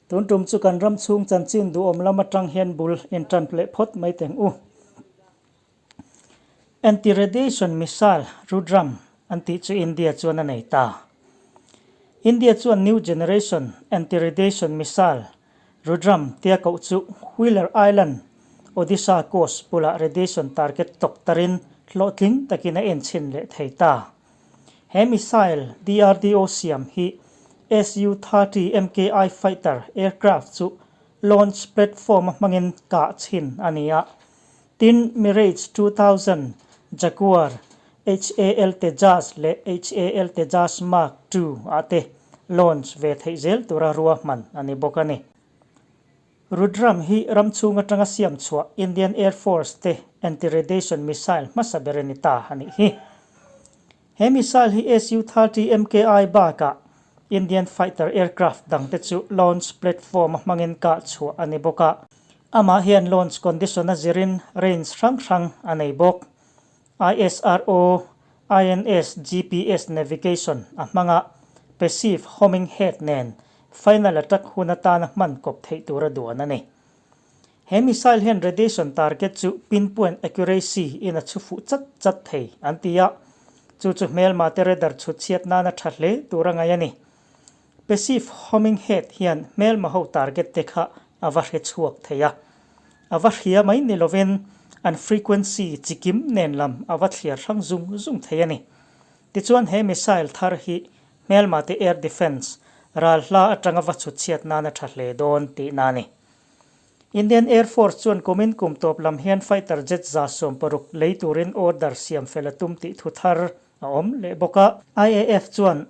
Tun tum chu kan ram chhung chanchin duhawm lam atang hian bul intan leh phawt mai teng u. Anti-radiation missile Rudram an tih chu India chuan a nei ta. India chuan new generation anti-radiation missile Rudram tia koh chu Wheeler Island, Odisha coast bulah radiation target tawk tarin hlawhtling takin a enchhin leh thei ta. He missile DRDO siam hi Su-30 MKI fighter aircraft chu launch platform a hmangin kah chhin a ni a. Tin, Mirage 2000, Jaguar, HAL Tejas leh HAL Tejas Mark ii ah te launch ve theih zel tura ruahman a ni bawk a ni. Rudram hi ram chhung atanga siam chhuah Indian Air Force te anti-radiation missile hmasa ber a ni ta a nih hi. He missile hi Su-30 MKI bakah Indian fighter aircraft dangte chu launch platform a hmangin kah chhuah a ni bawk a. Amah hian launch condition a zirin range hrang hrang a nei bawk. ISRO, INS GPS navigation a hmang a, passive homing head nen final attack hun atana hman kawp theih tura duan a ni. He missile hian radiation target chu pinpoint accuracy in a chhu fuh chat chat thei an ti a, chu chu hmelma te radar chhut chhiat nana tha hle tur a ngaih a ni. Passive homing head hian hmelma ho target te kha a va hre chhuak thei a, a va hria mai ni lovin an frequency chikim nen lam a va thliar hrang zung zung thei a ni. Tichuan he missile thar hi hmelma te air defence ral hla atanga va chhut chhiat nana tha hle dawn tihna a ni. Indian Air Force chuan kumin kum tawp lam hian fighter jet 160 lei turin order siam fel a tum tih thu thar a awm leh bawk a. IAF chuan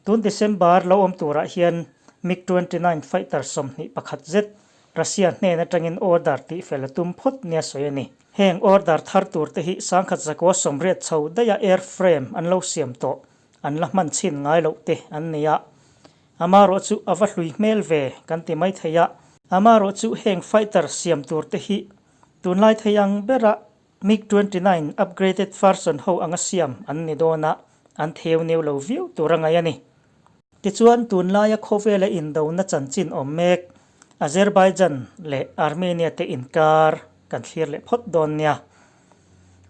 tun December lo awm turah hian MiG 29 fighter 21 zet Russia hnen atangin order tih fel a tum phawt nia sawi a ni. Heng order thar tur te hi 1980 chho daiha airframe an lo siam tawh an la hman chhin ngai loh te an ni a. Amarawh chu a va hlui hmel ve kan ti mai thei a. Amarawh chu heng fighter siam tur te hi tunlai thei ang bera MiG 29 upgraded version ho anga siam an ni dawn a, an theu neu lo viau tur a ngaih a ni. Tichuan tunlaia khawvela indona chanchin awm mek Azerbaijan leh Armenia te inkar kan thlir leh phawt dawn nia.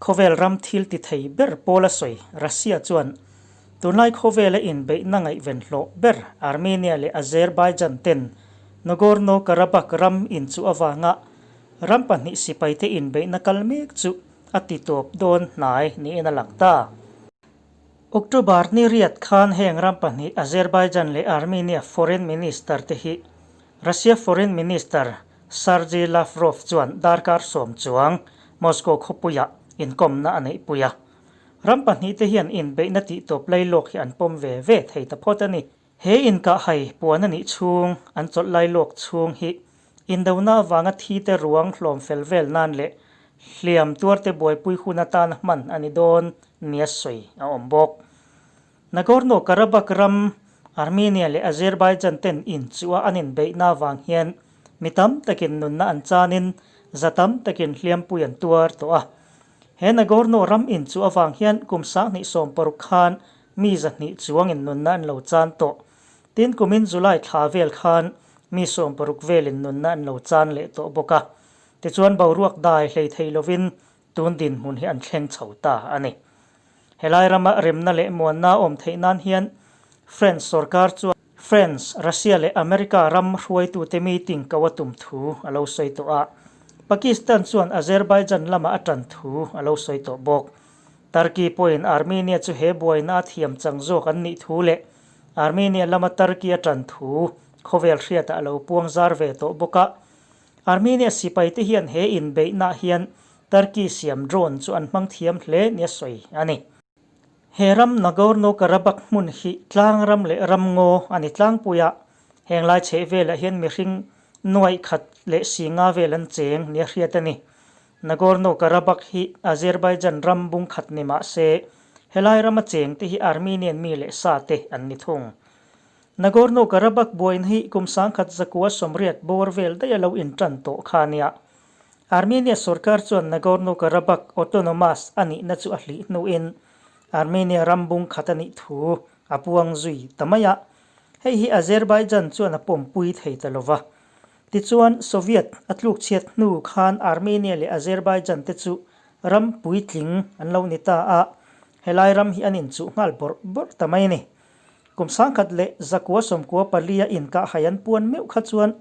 Khawvel ram thil ti thei ber pawl a sawi Russia chuan tunlai khawvela inbeihna ngaihven hlawh ber Armenia leh Azerbaijan ten Nagorno-Karabakh ram inchuh avanga ram pahnih sipaite inbeihna kal mek chu a ti tawp dawn hnai niin a lang ta. October ni riat khan heng ram pahnih Azerbaijan leh Armenia Foreign Minister te hi Russia Foreign Minister Sergei Lavrov chuan darkar sawm chuang Moscow khawpuiah inkawmna a neihpui a. Ram pahnihte hian inbeihna tihtawp lailawk hi an pawm ve ve thei ta phawt a ni. He inkahhai puan a nih chhung, an chawlh lailawk chhung hi indona avanga thite ruang hlawm fel vel nan leh hliam tuarte buaipui hun atana hman a ni dawn nia sawi a awm bawk. Nagorno-Karabakh ram Armenia leh Azerbaijan ten inchuh a an inbeihna avang hian mi tam takin nunna an chanin za tam takin hliampui an tuar tawh a. He Nagorno ram inchuh avang hian kum 2016 khan mi 200 chuangin nunna an lo chan tawh. Tin, kumin July thla vel khan mi 60 velin nunna an lo chan leh tawh bawk a. Tichuan boruak dai hlei thei lovin Tun dinhmun hi an thleng chho ta a ni. Helai rama remna leh muanna awm theih nan hian French sorkar chuan France, Russia leh America ram hruaitute meeting ko a tum thu a lo sawi tawh a. Pakistan chuan Azerbaijan lama a tan thu a lo sawi tawh bawk. Turkey pawhin Armenia chu he buaina a thiam chang zawk an nih thu leh Armenia lama Turkey a tan thu khawvel hriatah a lo puang zar ve tawh bawk a. Armenia sipaite hian he inbeihnaah hian Turkey siam drone chu an hmang thiam hle nia sawi a ni. He ram Nagorno-Karabakh hmun hi tlang ram leh ram ngaw a ni tlangpui a, heng lai chheh velah hian mihring nuaih khat leh si nga vel an cheng nia hriat a ni. Nagorno-Karabakh hi Azerbaijan ram bung khat ni mah se, helai rama chengte hi Armenian mi leh sa te an ni thung. Nagorno-Karabakh buaina hi kum 1980 bawr vel daih a lo intan tawh kha a nia. Armenia sorkar chuan Nagorno-Karabakh autonomous a nihna chu a hlih hnuin Armenia ram bung khat a nih thu a puang zui ta mai a. Hei hi Azerbaijan chuan a pawmpui thei ta lo va. Tichuan, Soviet a tlukchhiat hnu khan Armenia leh Azerbaijan te chu ram puitling an lo ni ta a, helai ram hi an inchuh nghal bawrh bawrh ta mai a ni. Kum sangkhat leh zakua sawmkua palia inkahhai an puan meuh kha chuan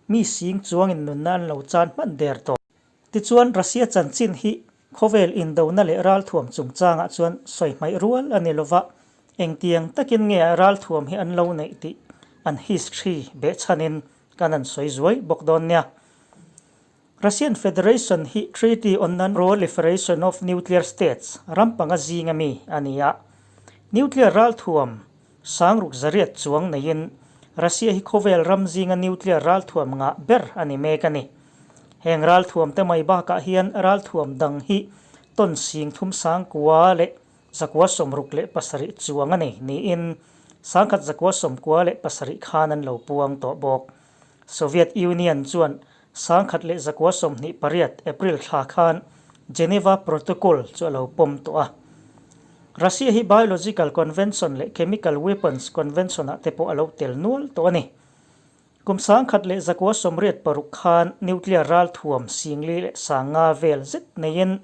mi sing chuangin nunna an lo chan hman der tawh. Tichuan, Russia chanchin hi khawvel indona leh ralthuam chungchangah chuan sawi hmaih rual a ni lova, engtiang takin nge ralthuam hi an lo neih tih an history behchhanin kan han sawi zuai bawk dawn nia. Russian Federation hi Treaty on Non-Proliferation of Nuclear States ram panga zinga mi a ni a. Nuclear ralthuam sangruk zariat chuang neiin Russia hi khawvel ram zinga nuclear ralthuam ngah ber a ni mek a ni. Heng ralthuam te mai bakah hian ralthuam dang hi ton sing thum sangkua leh zakua sawmruk leh pasarih chuang a nei niin sangkhat zakua sawmkua leh pasarih khan an lo puang tawh bawk. Soviet Union chuan 1928 April thla khan Geneva Protocol chu a lo pawm tawh a. Russia hi Biological Convention leh Chemical Weapons Convention-ah te pawh a lo tel nual tawh a ni. Kum 1986 khan nuclear ralthuam singli leh sanga vel zet neiin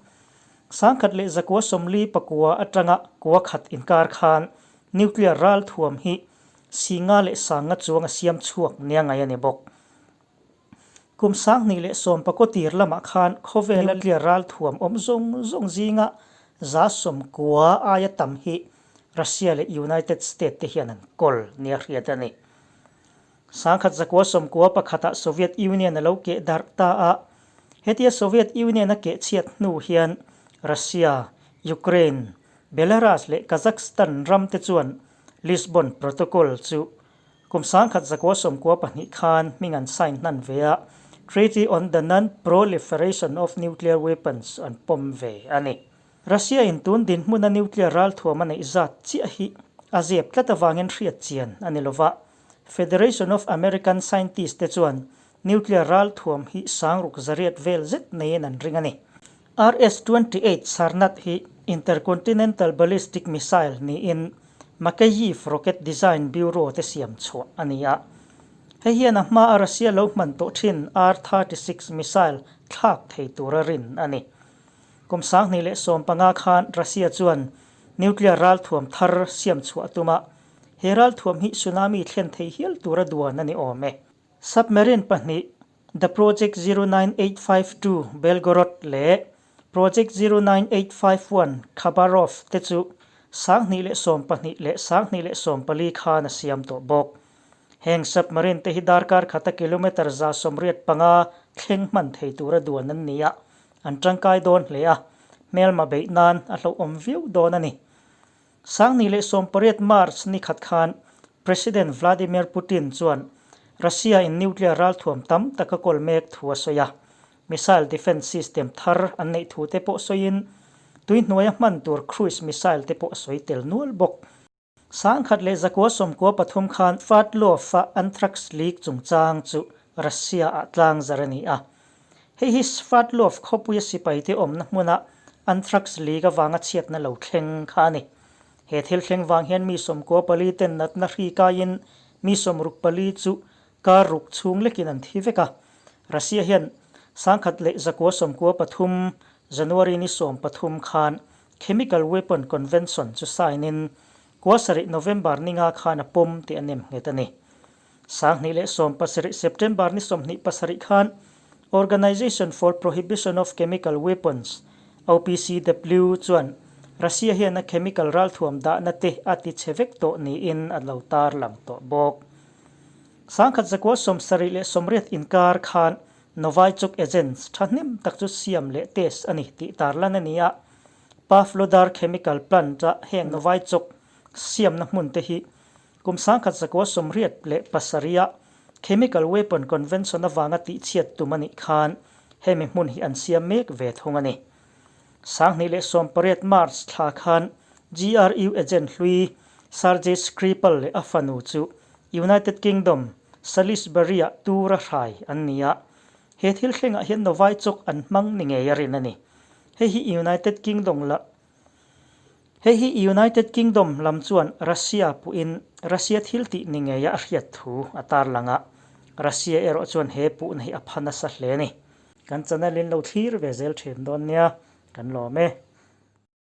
1949 atanga kua khat inkar khan nuclear ralthuam hi singa leh sanga chuang a siam chhuak nia ngai a ni bawk. Kum 2010 tir lamah khan khawvela nuclear ralthuam awm zawng zawng zinga 90% aia tam hi Russia leh United State te hian an kawl nia hriat a ni. 1991-ah Soviet Union a lo keh darh ta a, hetia Soviet Union a keh chhiat hnu hian Russia, Ukraine, Belarus leh Kazakhstan ram te chuan Lisbon Protocol chu Kum 1992 khan hming an sign hnan ve a, Treaty on the Non-Proliferation of Nuclear Weapons an pawm ve a ni. Russia in tun dinhmuna nuclear ralthuam a neih zat chiah hi a zep tlat avangin hriat chian a ni lova. Federation of American Scientists te chuan nuclear ralthuam hi sangruk zariat vel zet neiin an ring a ni. RS 28 Sarnat hi intercontinental ballistic missile niin Makeyev Rocket Design Bureau te siam chhuah a ni a. Hei hian a hmaa Russia lo hman tawh thin R 36 missile thlak thei tura rin a ni. Kum 2015 khan Russia chuan nuclear ralthuam thar siam chhuah a tum a, he ralthuam hi tsunami thlen thei hial tura duan a ni awm e. Submarine pahnih The Project 09852 Belgorod leh Project 09851 Khabarov te chu 2012 leh 2014 khan a siam tawh bawk. Heng submarine te hi darkar khata kilometre 185 thleng hman thei tura duan an ni a, an tangkai dawn hle a, hmelma beih nan a hlauhawm viau dawn a ni. 2018 March ni khat khan President Vladimir Putin chuan Russia in nuclear ralthuam tam tak a kawl mek thu a sawi a, missile defence system thar an neih thu te pawh sawiin tuihnuaia hman tur cruise missile te pawh a sawi tel nual bawk. 1993 khan Sverdlov-a anthrax leak chungchang chu Russia-ah tlangzar a ni a. Hei hi Sverdlov khawpuia sipaite awmna hmuna anthrax leak avanga chhiatna lo thleng kha a ni. He thil thleng vang hian mi 94 ten natna hri kaiin mi 64 chu kar ruk chhung lekin an thi vek a. Russia hian 1993 January ni 13 khan Chemical Weapon Convention chu sign in 27 November ninga khan a pawm tih a nem nghet a ni. 2017 September ni 27 khan Organization for Prohibition of Chemical Weapons, OPCW, chuan Russia hian a chemical ralthuam dahna te a ti chhe vek tawh niin a lo tarlang tawh bawk. 1978 inkar khan Novichok agents thahnem tak chu siam leh test a ni tih tarlan a ni a, Pavlodar Chemical Plant-a heng Novichok siamna hmun te hi Kum 1987-a Chemical Weapon Convention avanga tihchhiat tum a nih khan hemi hmun hi an siam mek ve thung a ni. 2018 March thla khan GRU agent hlui Sergei Skripal leh a fanu chu United Kingdom, Salisbury-ah tura hrai an ni a. He thil thlengah hian Novichok an hmang ni ngei a rin a ni. Hei hi United Kingdom la. Hei hi United Kingdom lam chuan Russia puhin Russia thil tih ni ngeia a hriat thu a tarlang a, Russia erawh chuan he puhna hi a pha nasa hle a ni. Kan channel in lo thlir ve zel thin dawn nia, kan lawm e.